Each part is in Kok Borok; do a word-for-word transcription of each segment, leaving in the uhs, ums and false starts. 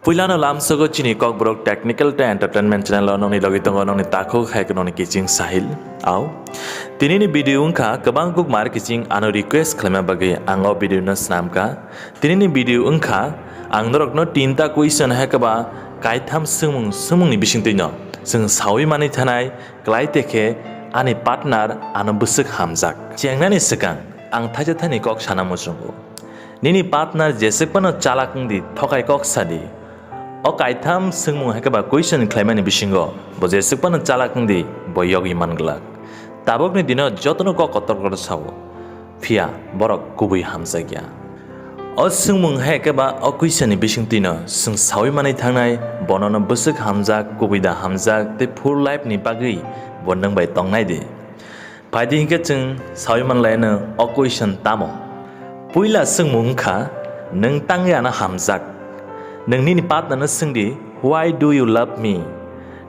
Puilano lamsogo chini Kokborok Technical tei Entertainment channel o nokni logi tongo nokni takhuk hai khe nokni kiching Sahil. Au. Tinini video wngkha kwbang kuk mar kiching ano request khlaima bagwi ang o video no swnamkha. Tinini video wngkha ang norokno tinta question hai khe ba kaitham swngmung swngmungni bisingtwino chwng sawi manwi thanai klai tekhe ani partner ano bwswk hamjak. Chengnani swkang ang thaisa thani kok sana muchungo. Nini partner jeswk phano chalak wngdi, thokai kok sadi. O kaitham swngmung hai khe ba question khlaimani bisingo bo jeswk phano chalak wngdi, bo yogwi man glak. Tabukni dino jotono kok kotor kotor sao. Phiya borok kubui hamjakya. O swngmung hai khe ba o question ni bisingtwino chwng sawi manwi thangnai, bonono bwswk hamjak, kubui da hamjak tei full life ni bagwi bo nwng bai tongnai di. Phaidi hinkhe chwng sawi manlaino o question tamo? Puila swngmung wngkha, nwng tangwi ano hamjak? Nwng nini partner no swngdi, "Why do you love me?"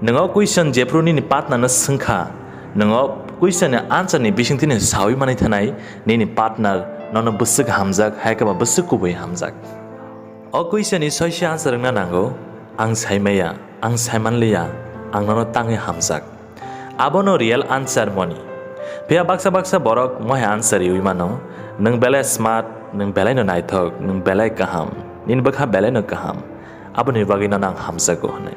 Nwng o question jephru nini partner no swngkha, nwng o question ni answer ni bisingtwino sawi manwi thanai nini partner nono bwswk hamjak hai khe ba bwswk kubui hamjak. O question ni soise answer wngna nango, "Ang sai maya, ang sai manliya, ang nono tangwi hamjak." Abono real answer moni. Phiya baksa baksa borok mohai answer riwi mano, "Nwng belai smart, nwng belai no naithok, nwng belai kaham, nini bwkha belai no kaham." Aboni bagwi nono ang hamjago hwnwi.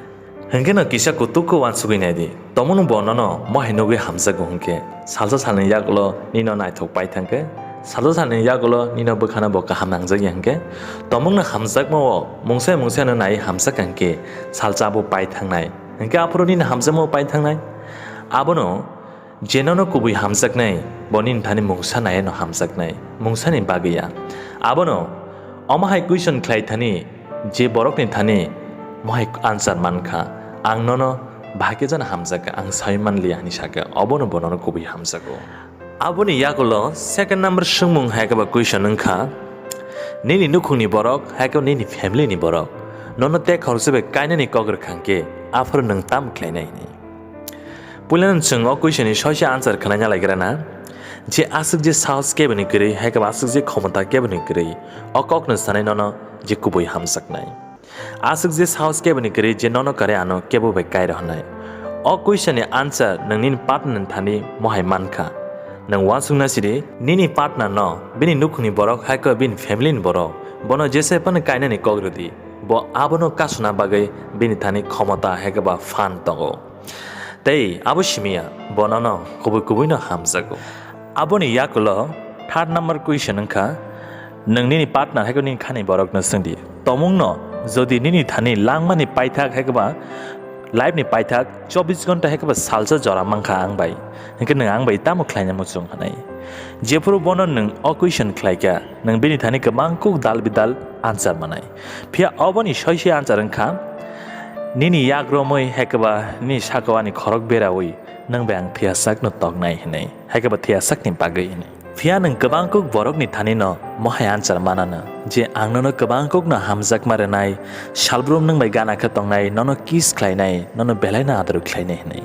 Hinkhe no kisa kutuk khe uansugwi naidi, tomungno bo nono mohai nugwi hamjago hinkhe, salsa salni yagulo nino naithok pai thangkhe, salsa salni yagulo nino bwkhano bo kaham nangjak ya hinkhe, tomungno hamjakma o mungsa mungsa no nai hamjak hinkhe, salsa bo pai thangnai. Hinkhe aphuru nini hamjakma o pai thangnai. Abono je nono kubui hamjaknai, bo nini thani mungsa nai no hamjaknai, mungsa ni bagwi ya. Abono omo hai question khlai thani, je borok ni thani mohai answer mankha, "Ang nono bahai khe jano hamjakha, ang sawi manliya," hinwi sakha, obono bo nono kubui hamjago. Aboni yagulo second number swngmung hai khe ba question wngkha, nini nukhungni borok hai khe nini family ni borok nono tek khoroksa bai kainani kok rwkha hinkhe, aphuru nwng tamo khlainai hinwi. Puilano chwng o question ni soise answer khwlaina laigrana, je aswk je sahos keboni kwrwi, hai khe bo aswk je khomota keboni kwrwi, o kokno sanai nono je kubui hamjaknai. Aswk je sahos keboni kwrwi je nono kare ano kebo bai kai rohornai. O question ni answer nwng nini partner ni thani mohai mankha. Nwng uansukna sidi, nini partner no, bini nukhungni borok, hai khe bini family ni borok, bono jesa phano kainani kok rwdi, bo abono kasuna bagwi bini thani khomota hai khe ba phan tongo. Tei abo simiya, bo nono kubui kubui no hamjago. Aboni yakulo third number question wngkha, nwng nini partner hai khe nini khani borokno swngdi. Tomungno jodi nini thani langmani paithak hai khe ba life ni paithak chobbish ghonta hai khe ba salsa jora mankha ang bai, hinkhe nwng ang bai tamo khlaina muchung hinwi. Jephuru bono nwng o question khlaikha, nwng bini thani kwbang kuk dal bidal answer manai. Phiya oboni soise answer wngkha, nini yak romwi hai khe ba nini sakao ani khorok beraui nwng bai ang thiyasakno toknai hinwi, hai khe ba thiyasakni bagwi hinwi. Phiya nwng kwbang kuk borokni thanino mohai answer manano je ang nono kwbang kukno hamjakma rwnai, salbrum nwng bai gana khe tongnai, nono kiss khlainai, nono belaino ador khlainai hinwi.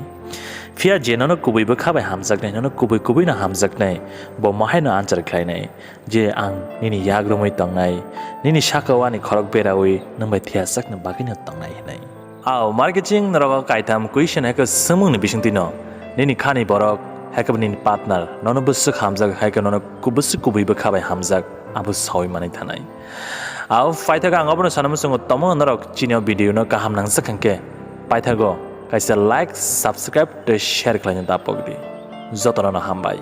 Phiya je nono kubui bwkha bai hamjaknai, nono kubui kubuino hamjaknai, bo mohaino answer khlainai je ang nini yak romwi tongnai, nini sakao ani khorok beraui nwng bai thiyasakni bagwino tongnai hinwi. Au, marketing norok kaitham question hai khe swngmungni bisingtwino nini khani borok hai khe nini partner nono bwswk hamjak hai khe nono ku-, bwswk kubui bwkha bai hamjak abo saui manwi thanai. Au, paithago ang obono sana muchungo, tomungno norok chini o video no kaham nangjak hinkhe paithago kaisa like, subscribe tei share khlaina da pokdi. Jotono no hambai.